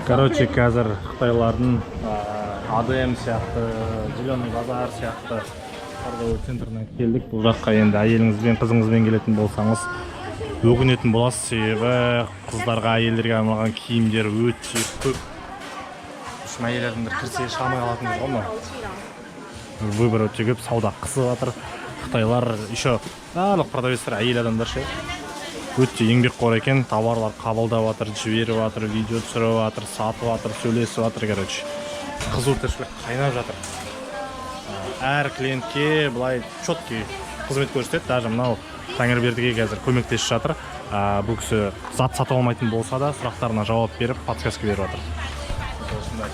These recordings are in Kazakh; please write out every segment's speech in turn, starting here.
Короче, қазір қытайлардың АДМ сияқты, Зеленый базар сияқты торговый центріне келдік. Бұл жаққа енді әйеліңізбен, қызыңызбен келетін болсаңыз, өкінетін боласыз, себебі қыздарға, әйелдерге арналған киімдер өте көп. Үшін әйел адамдар кірсе, шыға алмай қалатын ғой мынау. Выбор өте көп, сауда қысып жатыр. Қытайлар еще, барлық продавецтер әйел адамдар ше, өте еңбекқор екен, товарлар қабылдап жатыр, жіберіп жатыр, видео түсіріп жатыр, сатып жатыр, сөйлесіп жатыр. Короче, қызу тіршілік қайнап жатыр. Әр клиентке былай четкий қызмет көрсетеді. Даже мынау Тәңірбердіге қазір көмектесіп жатыр. Бұл кісі зат сатып алмайтын болса да, сұрақтарына жауап беріп, подсказка беріп жатыр. Осындай.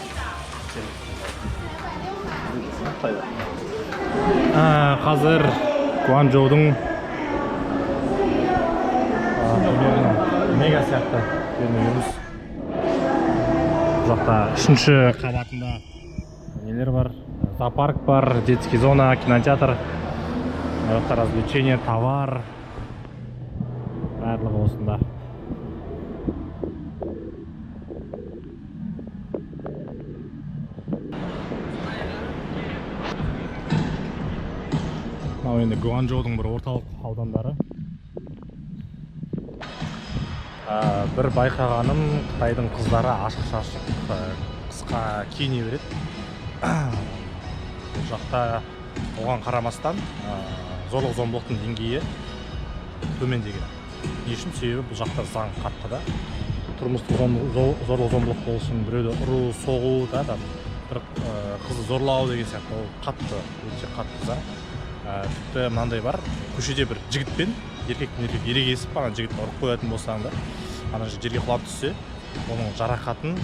Қытайда. Қазір Гуанчжоудың примерно Мега сияқты жеріне жүрміз. Бұл жақта үшінші қабатында нелер бар? Зоопарк бар, детский зона, кинотеатр. Мына жақта развлечение, товар. Барлығы осында. Мынау енді Гуанчжоудың бір орталық аудандары. Бір байқағаным, қытайдың қыздары ашық шашық, қысқа киіне береді. Бұл жақта оған қарамастан зорлық зомбылықтың деңгейі төмендеген. Не үшін? Себебі бұл жақта заң қатты да. Тұрмыстық зорлық зомбылық болсын, біреуді ұру, соғу да, там бір қызды зорлау деген сияқты, ол қатты, өте қатты заң. Тіпті мынандай бар: көшеде бір жігітпен, еркекпен еркек ерегесіп, ана жігітті ұрып қоятын болсаң да, ана жерге құлап түссе, оның жарақатын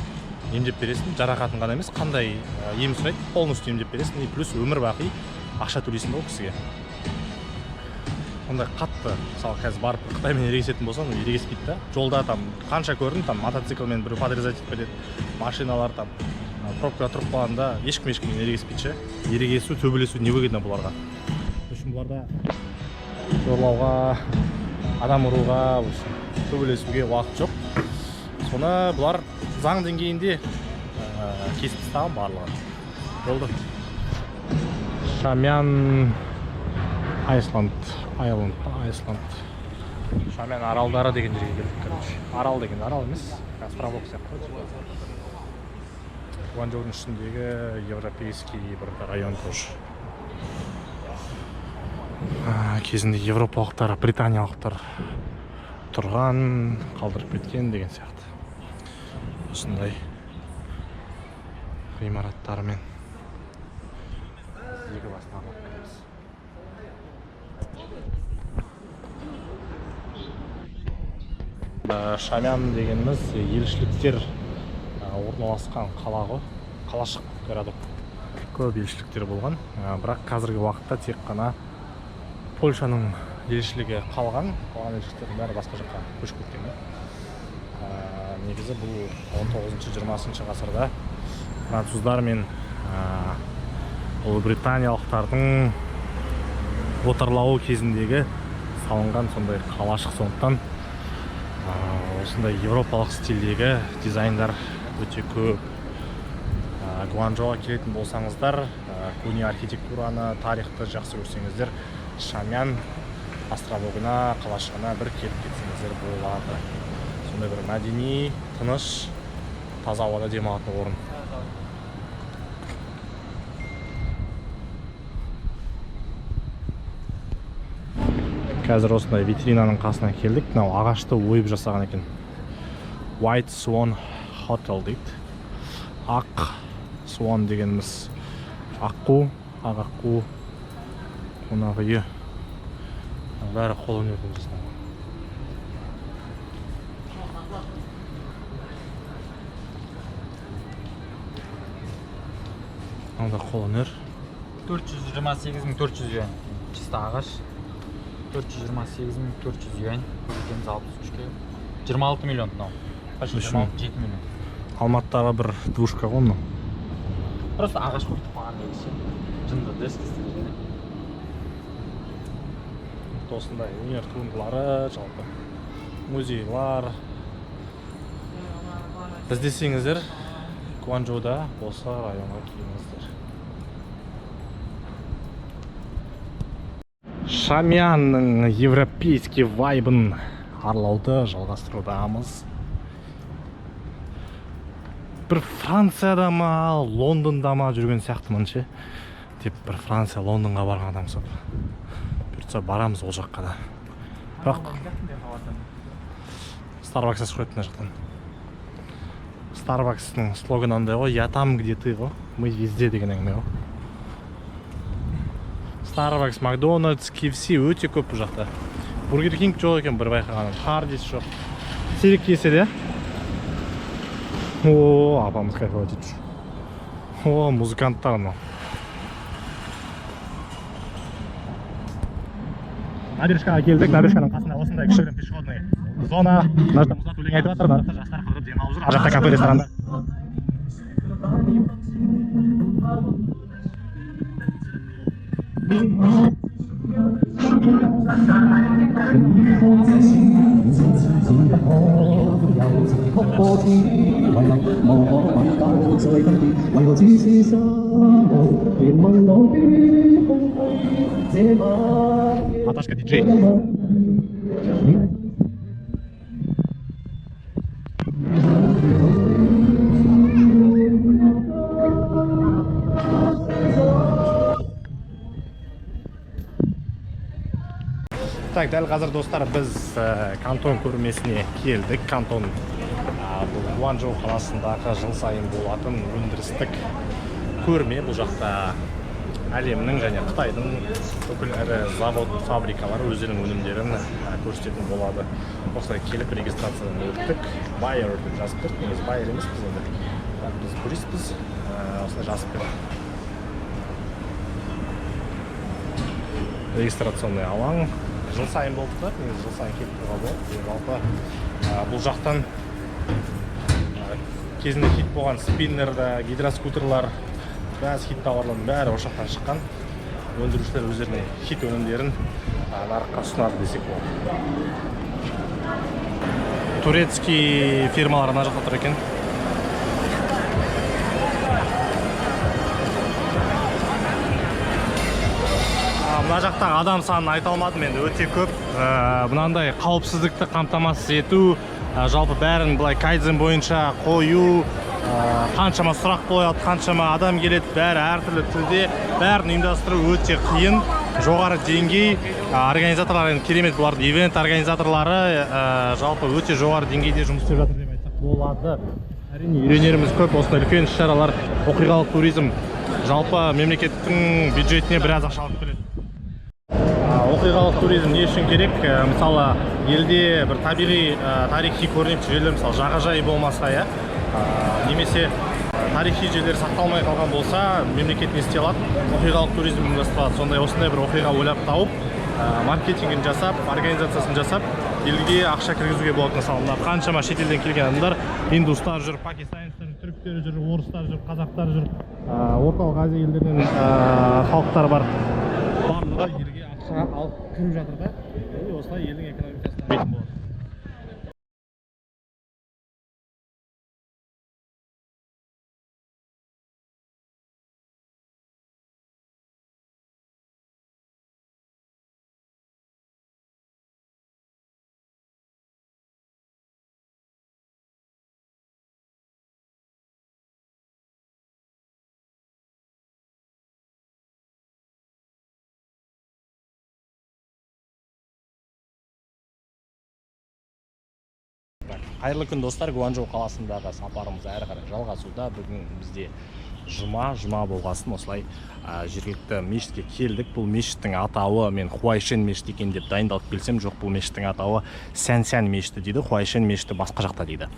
емдеп бересің. Жарақатын ғана емес, қандай ем сұрайды, полностью емдеп бересің, и плюс өмір бақи ақша төлейсің да ол кісіге. Ондай қатты. Мысалы, қазір барып бір қытаймен ерегесетін болсаң, ол ерегеспейді да жолда. Там қанша көрдім, там мотоциклмен біреу подрезать етіп кетеді, машиналар там пробкада тұрып қалғанда, ешкім ешкіммен ерегеспейді ше. Ерегесу, төбелесу невыгодно бұларға. В общем, бұларда зорлауға, адам ұруға, в общем, төбелесуге уақыт жоқ. Соны бұлар заң деңгейінде кесіп тастаған барлығын. Болды. Шамян Айсланд, Айланд, Айсланд, Шамян аралдары деген жерге келдік. Короче, арал деген арал емес, островок сияқты ғой. Гуанчжоудың ішіндегі европейский бір район тоже. Кезінде европалықтар, британиялықтар тұрған, қалдырып кеткен деген сияқты осындай ғимараттармен. Екі басына аралап кіреміз. Шамян дегеніміз елшіліктер орналасқан қала ғой, қалашық, городок. Көп елшіліктер болған. Бірақ қазіргі уақытта тек қана Польшаның елшілігі қалған, қалған елшіліктердің бәрі басқа жаққа көшіп кеткен да. Негізі бұл 19-20 ғасырда француздар мен ұлыбританиялықтардың отарлауы кезіндегі салынған сондай қалашық. Сондықтан осындай европалық стильдегі дизайндар өте көп. Гуанчжоуға келетін болсаңыздар, көне архитектураны, тарихты жақсы көрсеңіздер, Шамян островогына, қалашығына бір келіп кетсеңіздер болады. Сондай бір мәдени, тыныш, таза ауада демалатын орын. Қазір осындай витринаның қасына келдік. Мынау ағашты ойып жасаған екен. White Swan Hotel дейді. Ақ Swan дегеніміз аққу, ақ аққу қонақ үйі. Бәрі қолөнерден жасалған. Мынау да қолөнер. 428 400 юань. Чисто ағаш. 428 400 юань. Көбейтеміз 63-ке. 26 миллион мынау. Почти Үшін. 27 миллион. Алматыдағы бір двушка ғой мынау. Просто ағаш қойып қойған негізі. Жынды дерзкий стиль. Осындай өнер туындылары, жалпы музейлар. Іздесеңіздер, Гуанчжоуда осы районға келіңіздер. Шамянның европейский вайбын аралауды жалғастырудамыз. Бір Францияда ма, Лондонда ма жүрген сияқтымын ше. Деп бір Франция, Лондонға барған адам ұқсап. Бұйыртса, барамыз ол жаққа да. Бірақ Starbucks ашып қойыпты мына жақтан. Starbucks'ның слоганы андай ғой: «Я там, где ты» ғой, «Мы везде» деген әңгіме ғой. Starbucks, Макдональдс, KFC өте көп бұл жақта. Бургер Кинг жоқ екен бір байқағаным, Хардис жоқ, сирек кездеседі, иә. О, апамыз кайфовать етіп жүр. О, музыканттар анау. Набережкаға келдік. Набережканың қасында осындай кішігірім пешеходный зона. Мына жақта мұзат өлең айтып жатыр, мына жақта жастар қыдырып демалып жүр, ар жақта кафе, ресторандар. 為何只是沙漠？願問我於空虛這晚夜。 Аташка диджей. Так, дәл қазір, достар, біз Кантон көрмесіне келдік. Кантон бұл Гуанчжоу қаласындағы жыл сайын болатын өндірістік көрме. Бұл жақта әлемнің және Қытайдың бүкіл ірі завод, фабрикалары өздерінің өнімдерін көрсететін болады. Осылай келіп, регистрациядан өттік. Байер деп жазып тұр. Негізі байер емеспіз енді, бірақ біз туристпіз. Осылай жазып берді. Регистрационный алаң жыл сайын болып тұрады, негізі жыл сайын келіп тұруға болады. Жалпы бұл жақтан кезінде хит болған спиннер да, гидроскутерлар, біраз хит тауарлардың бәрі осы жақтан шыққан. Өндірушілер өздерінің хит өнімдерін нарыққа ұсынады десек болады. Турецкий фирмалар мына жақта тұр екен. Мына жақтағы адам санын айта алмадым енді, өте көп. Мынандай қауіпсіздікті қамтамасыз ету, жалпы бәрін былай кайдзен бойынша қою, қаншама сұрақ қояды, қаншама адам келеді, бәрі әртүрлі тілде, бәрін ұйымдастыру өте қиын, жоғары деңгей. Организаторлар енді керемет, бұлардың ивент организаторлары жалпы өте жоғары деңгейде жұмыс істеп жатыр деп айтсақ болады. Әрине, үйренеріміз көп. Осындай үлкен іс шаралар, оқиғалық туризм жалпы мемлекеттің бюджетіне біраз ақша алып келеді. Оқиғалық туризм не үшін керек? Мысалы, елде бір табиғи, тарихи көрнекті жерлер, мысалы, жағажай болмаса, иә, немесе тарихи жерлер сақталмай қалған болса, мемлекет не істей алады? Оқиғалық туризм ұйымдастыра алады. Сондай осындай бір оқиға ойлап тауып, маркетингін жасап, организациясын жасап, елге ақша кіргізуге болады. Мысалы, мына қаншама шетелден келген адамдар: индустар жүр, пакистанецтер, түріктер жүр, орыстар жүр, қазақтар жүр, Орталық Азия елдерінен халықтар бар. Барлығы елге ақша алып кіріп жатыр да, и осылай елдің экономикасы дамитын болады. Қайырлы күн, достар! Гуанчжоу қаласындағы сапарымыз әрі қарай жалғасуда. Бүгін бізде жұма. Жұма болғасын осылай жергілікті мешітке келдік. Бұл мешіттің атауы, мен Хуайшен мешіті екен деп дайындалып келсем, жоқ, бұл мешіттің атауы Сянсян мешіті дейді, Хуайшен мешіті басқа жақта дейді.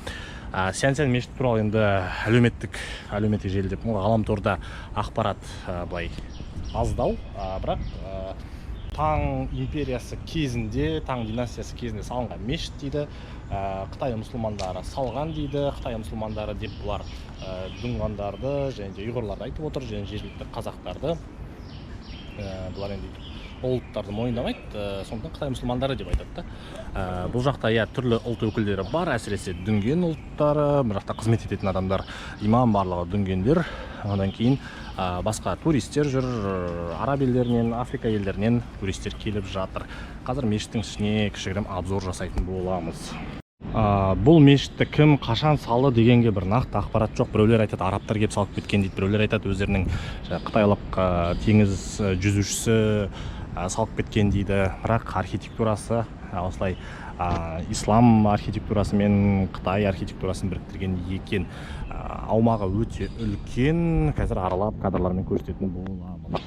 Сянсян мешіті туралы енді әлеуметтік желі деп, ғаламторда ақпарат былай аздау, бірақ Таң империясы кезінде, Таң династиясы кезінде салынған мешіт дейді. Қытай мұсылмандары салған дейді. Қытай мұсылмандары деп бұлар дүнғандарды және де ұйғырларды айтып отыр және жергілікті қазақтарды. Бұлар енді Ұлттарды мойындамайды, сондықтан қытай мұсылмандары деп айтады да. Бұл жақта, иә, түрлі ұлт өкілдері бар, әсіресе дүнген ұлттары. Бұл жақта қызмет ететін адамдар, имам, барлығы дүнгендер. Одан кейін басқа туристер жүр, араб елдерінен, Африка елдерінен туристер келіп жатыр. Қазір мешіттің ішіне кішігірім обзор жасайтын боламыз. Бұл мешітті кім, қашан салды дегенге бір нақты ақпарат жоқ. Біреулер айтады, арабтар келіп салып кеткен дейді, біреулер айтады, өздерінің жаңағы қытайлық теңіз жүзушісі салып кеткен дейді. Бірақ архитектурасы осылай ислам архитектурасы мен қытай архитектурасын біріктірген екен. Аумағы өте үлкен. Қазір аралап, кадрлармен көрсететін боламын.